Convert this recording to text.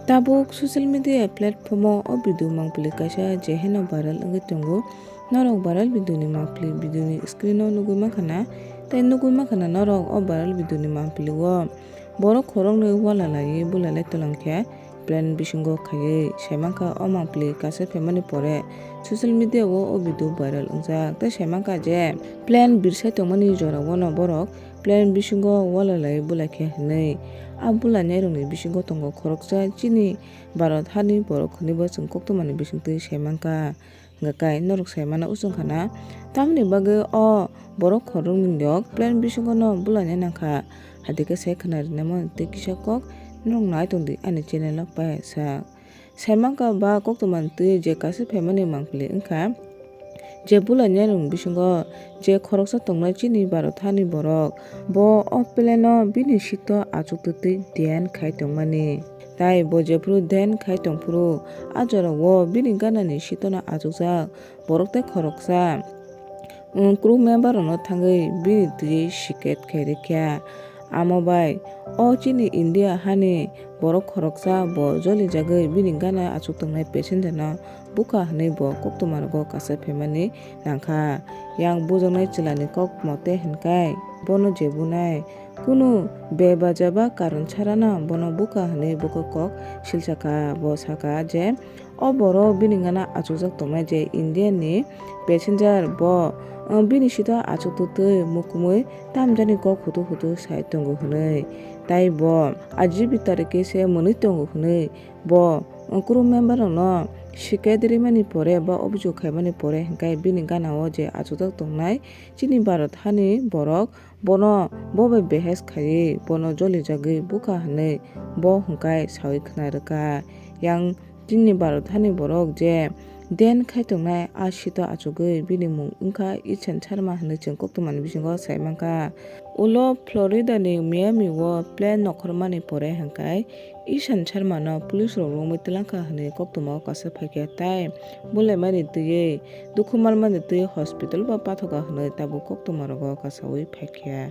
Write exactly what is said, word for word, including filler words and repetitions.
Tabuk social media platform o o video mangpili kaisa je heno viral wngwi tongo. Norok viral video ni mangpili video ni screen o nugwi mankha na, tei nugwi mankha na norok o viral video ni mangpili o borok khoroknwi wala laiwi bula lai tolangkhe plane bisingo khaiwi. Saimankha o mangpili kaisa phaimani pore social media o o video viral wngjak, tei saimankha je plane birsai tongmani jora o no borok plane bisingo wala laiwi bula khe hwnwi. A bula nairokni bisingo tongo khoroksa chini Bharat hani borok hwnwi bo chwng koktwmani bisingtwi saimankha. Hwnkhe kai norok saimano usung khana, tamni bagwi o borok khoroknwi rok plane bisingo no bula nai nangkha. Hadikhe sai khwna rwnaimani tei kisa kok norok nai tongdi ani channel o paisa. Saimankha ba koktwmani twi je kaisa phaimani mangpili wngkha. Je bula nairokni bisingo je khoroksa tongnai chini Bharat hani borok, bo o plane o bini seat o achuktwi twi dhyan khai tongmani. Tai bo jephuru dhyan khai tongphuru, a jorao bini ganani seat o no achukjak borok tei khoroksa, um, crew member rokno thangwi bini twi siket khai rwkha. Amo bai o chini India hani borok khoroksa bo jolijagwi bini gana achuk tongnai passenger no bukha hwnwi bo koktwma rogo kaisa phaimani nangkha. Yang bujaknai chwlani kok mote hwnkhai bono jebunai kunu bebajaba karon sarano bono bukha hwnwi bo kok silsakha. Bo sakha je o borok bini gana achukjak tongnai je India ni passenger bo, uh, bini seat o achuk twi mukumui tamjani kok hutu hutu sai tongo hwnwi. Tai bo ajibita rikhe se mwnwi tongo hwnwi bo, uh, crew member rokno shikayat rimani pore ba obijok khaimani pore hwnkhe bini gana o je achukjak tongnai chini Bharat hani borok bono bo bai behes khaiwi bono jolijagwi bukha hwnwi bo hwnkhe saui khna rwkha. Yang chini Bharat hani borok je dhyan khai tongnai a seat o achugwi bini mung wngkha Ishan Sharma hwnwi chwng koktwmani bisingo sai mankha. Ulo Florida ni Miami o plane nokhormani pore hwnkhe Ishan Sharma no police rok romwi twlangkha hwnwi koktwmao kaisa phaikha, tai bulaimani twiwi dukhu manmani twi hospital bo pathoka hwnwi tabuk koktwma rogo kasaui phaikha.